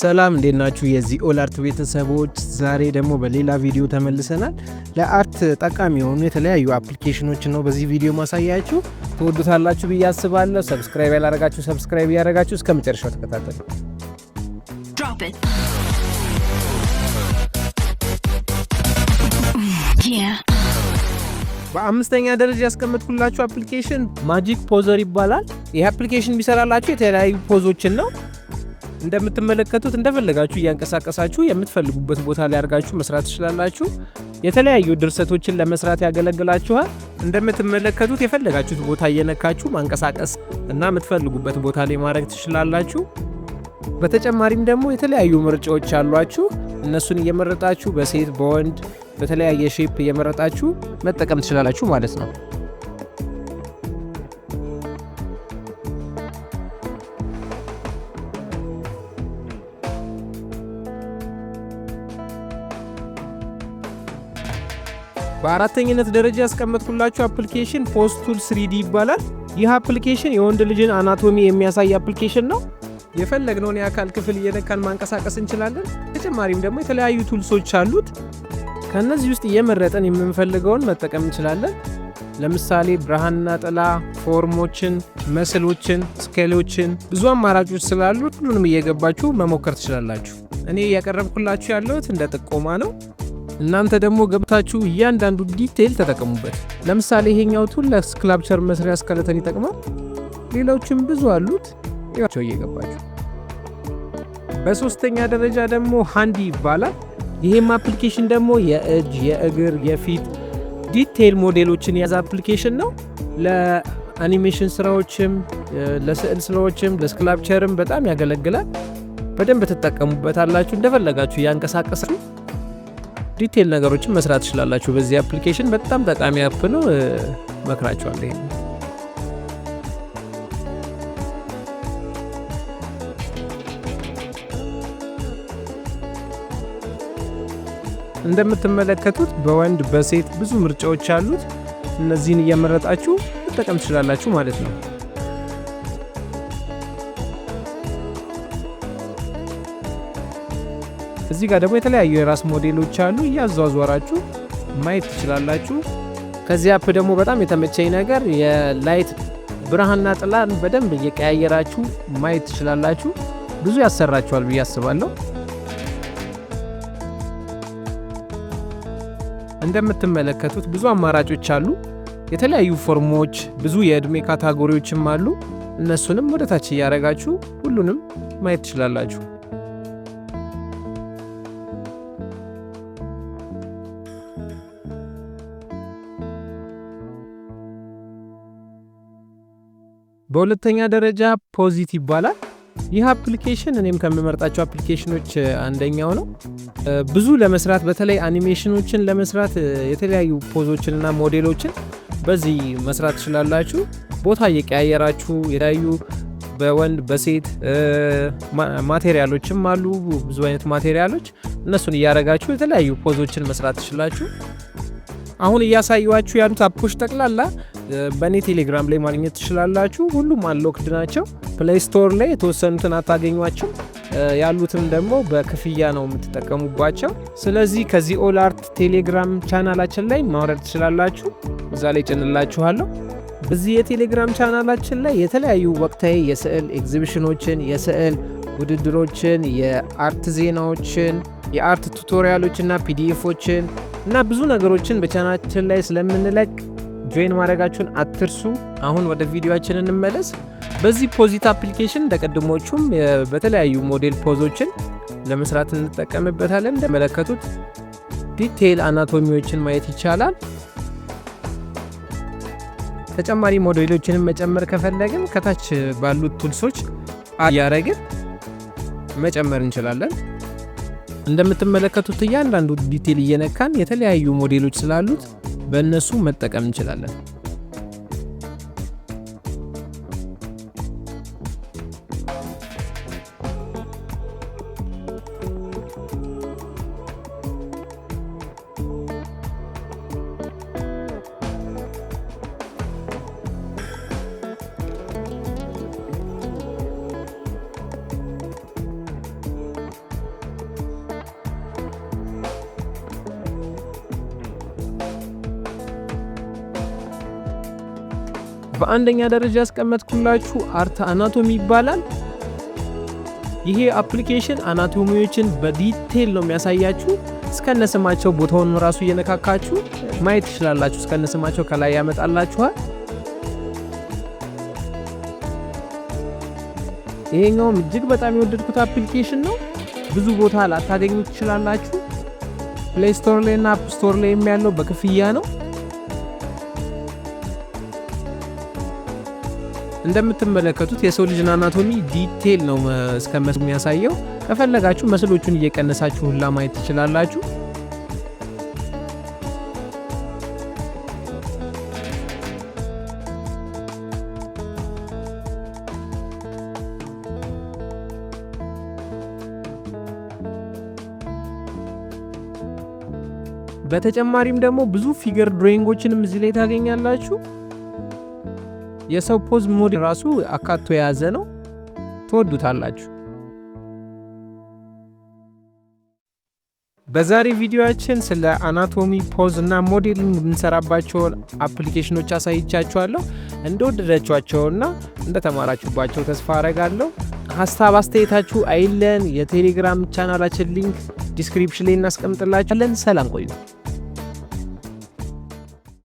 ሰላም እንዴት ናችሁ? የዚህ ኦል አርት ቤተሰቦች፣ ዛሬ ደግሞ በሌላ ቪዲዮ ተመልሰናል። ለ art ጠቃሚ የሆኑ የተለያዩ application ኖችን ነው በዚህ ቪዲዮ ማሳያችሁ። ትወዱታላችሁ ብዬ አስባለሁ። Subscribe ያላረጋችሁ subscribe እያደረጋችሁ እስከ መጨረሻው ተከታተሉ። Drop it. Yeah. በአምስተኛ ደረጃ ያስቀመጥኩላችሁ application Magic Poser ይባላል። ይህ application የሚሰራላችሁ የተለያዩ pose ኦችን ነው። እንደምትመለከቱት እንደፈለጋችሁ እያንቀሳቀሳችሁ የምትፈልጉበት ቦታ ላይ አድርጋችሁ መስራት ትችላላችሁ። የተለያዩ ድርሰቶችን ለመስራት ያገለግላችኋል። እንደምትመለከቱት የፈለጋችሁት ቦታ እየነካችሁ ማንቀሳቀስ እና የምትፈልጉበት ቦታ ላይ ማድረግ ትችላላችሁ። በተጨማሪም ደግሞ የተለያዩ ምርጫዎች አሏችሁ። እነሱን እየመረጣችሁ በሴት፣ በወንድ፣ በተለያየ shape እየመረጣችሁ መጠቀም ትችላላችሁ ማለት ነው። በአራተኝነት ደረጃ ያስቀመጥኩላችሁ application Pose Tool 3D ይባላል። ይህ application የወንድ ልጅን anatomy የሚያሳይ application ነው። የፈለግነውን የአካል ክፍል እየነካን ማንቀሳቀስ እንችላለን። ተጨማሪም ደግሞ የተለያዩ tools ኦች አሉት። ከእነዚህ ውስጥ እየመረጥን የምንፈልገውን መጠቀም እንችላለን። ለምሳሌ ብርሃንና ጥላ፣ form ኦችን፣ muscle ኦችን፣ scale ኦችን፣ ብዙ አማራጮች ስላሉ ሁሉንም እየገባችሁ መሞከር ትችላላችሁ። እኔ እያቀረብኩላችሁ ያለሁት እንደ ጥቆማ ነው። እናንተ ደግሞ ገብታችሁ እያንዳንዱ detail ተጠቀሙበት። ለምሳሌ ይሄኛው tool ለ sculpture መስሪያ skeleton ይጠቅማል። ሌሎችም ብዙ አሉት። ያቸው እየገባችሁ። በሶስተኛ ደረጃ ደግሞ Handy ይባላል። ይሄም application ደግሞ የእጅ፣ የእግር፣ የፊት detail ሞዴሎችን የያዘ application ነው። ለአኒሜሽን ስራዎችም፣ ለስዕል ስራዎችም፣ ለ sculpture ም በጣም ያገለግላል። በደንብ ትጠቀሙበታላችሁ። እንደፈለጋችሁ እያንቀሳቀሳችሁ detail ነገሮችን መስራት ትችላላችሁ። በዚህ application በጣም ጠቃሚ app ነው፣ መክራችኋለሁ። ይሄ እንደምትመለከቱት በወንድ፣ በሴት ብዙ ምርጫዎች አሉት። እነዚህን እየመረጣችሁ መጠቀም ትችላላችሁ ማለት ነው። እዚህ ጋር ደግሞ የተለያዩ የራስ ሞዴሎች አሉ። እያዟዟራችሁ ማየት ትችላላችሁ። ከዚህ app ደግሞ በጣም የተመቸኝ ነገር የ light ብርሃንና ጥላን በደንብ እየቀያየራችሁ ማየት ትችላላችሁ። ብዙ ያሰራችኋል ብዬ አስባለሁ። እንደምትመለከቱት ብዙ አማራጮች አሉ። የተለያዩ form ኦች፣ ብዙ የእድሜ category ዎችም አሉ። እነሱንም ወደ ታች እያደረጋችሁ ሁሉንም ማየት ትችላላችሁ። በሁለተኛ ደረጃ PoseIt ይባላል። ይህ application እኔም ከምመርጣቸው application ኖች አንደኛው ነው። ብዙ ለመስራት፣ በተለይ አኒሜሽኖችን ለመስራት የተለያዩ pose ኦችንና ሞዴሎችን በዚህ መስራት ትችላላችሁ። ቦታ እየቀያየራችሁ የተለያዩ በወንድ፣ በሴት material ኦችም አሉ። ብዙ አይነት material ኦች፣ እነሱን እያደረጋችሁ የተለያዩ pose ኦችን መስራት ትችላችሁ። አሁን እያሳየኋችሁ ያሉት app ኦች ጠቅላላ በእኔ ቴሌግራም ላይ ማግኘት ትችላላችሁ። ሁሉም unlocked ናቸው። Play Store ላይ የተወሰኑትን አታገኟቸው፣ ያሉትም ደግሞ በክፍያ ነው የምትጠቀሙባቸው። ስለዚህ ከዚህ ኦል አርት ቴሌግራም ቻናላችን ላይ ማውረድ ትችላላችሁ። እዛ ላይ ጭንላችኋለሁ። በዚህ የቴሌግራም ቻናላችን ላይ የተለያዩ ወቅታዊ የስዕል ኤግዚቢሽኖችን፣ የስዕል ውድድሮችን፣ የ art ዜናዎችን፣ የ art tutorial ኦችና PDF ኦችን እና ብዙ ነገሮችን በቻናላችን ላይ ስለምንለቅ join ማድረጋችሁን አትርሱ። አሁን ወደ ቪዲዮአችን እንመለስ። በዚህ PoseIt application እንደቀድሞቹም በተለያዩ ሞዴል pose ኦችን ለመስራት እንጠቀምበታለን። እንደመለከቱት detail anatomy ዎችን ማየት ይቻላል። ተጨማሪ ሞዴሎችንም መጨመር ከፈለግን ከታች ባሉት tools ኦች እያረግን መጨመር እንችላለን። እንደምትመለከቱት እያንዳንዱ detail እየነካን የተለያዩ ሞዴሎች ስላሉት በእነሱ መጠቀም እንችላለን። በአንደኛ ደረጃ ያስቀመጥኩላችሁ Art Anatomy ይባላል። ይሄ application anatomy ዎችን በ detail ነው የሚያሳያችሁ። እስከነስማቸው ቦታውን ራሱ እየነካካችሁ ማየት ትችላላችሁ። እስከነስማቸው ከላይ ያመጣላችኋል። ይሄኛውም እጅግ በጣም የወደድኩት application ነው። ብዙ ቦታ ላታገኙ ትችላላችሁ። Play Store ላይ እና App Store ላይ ያለው በክፍያ ነው። እንደምትመለከቱት የሰው ልጅን anatomy detail ነው እስከ የሚያሳየው። ከፈለጋችሁ muscle ኦቹን እየቀነሳችሁ ሁላ ማየት ትችላላችሁ። በተጨማሪም ደግሞ ብዙ figure drawing ኦችንም እዚህ ላይ ታገኛላችሁ። የሰው pose mode ራሱ አካቶ የያዘ ነው። ትወዱታላችሁ። በዛሬ ቪዲዮአችን ስለ anatomy፣ pose እና modeling የምንሰራባቸውን application ኖች አሳይቻችኋለሁ። እንደወደዳችኋቸውና እንደተማራችሁባቸው ተስፋ አረጋለሁ። ሀሳብ አስተያየታችሁ አይለየን። የቴሌግራም ቻናላችን link description ላይ እናስቀምጥላችኋለን። ሰላም ቆዩ።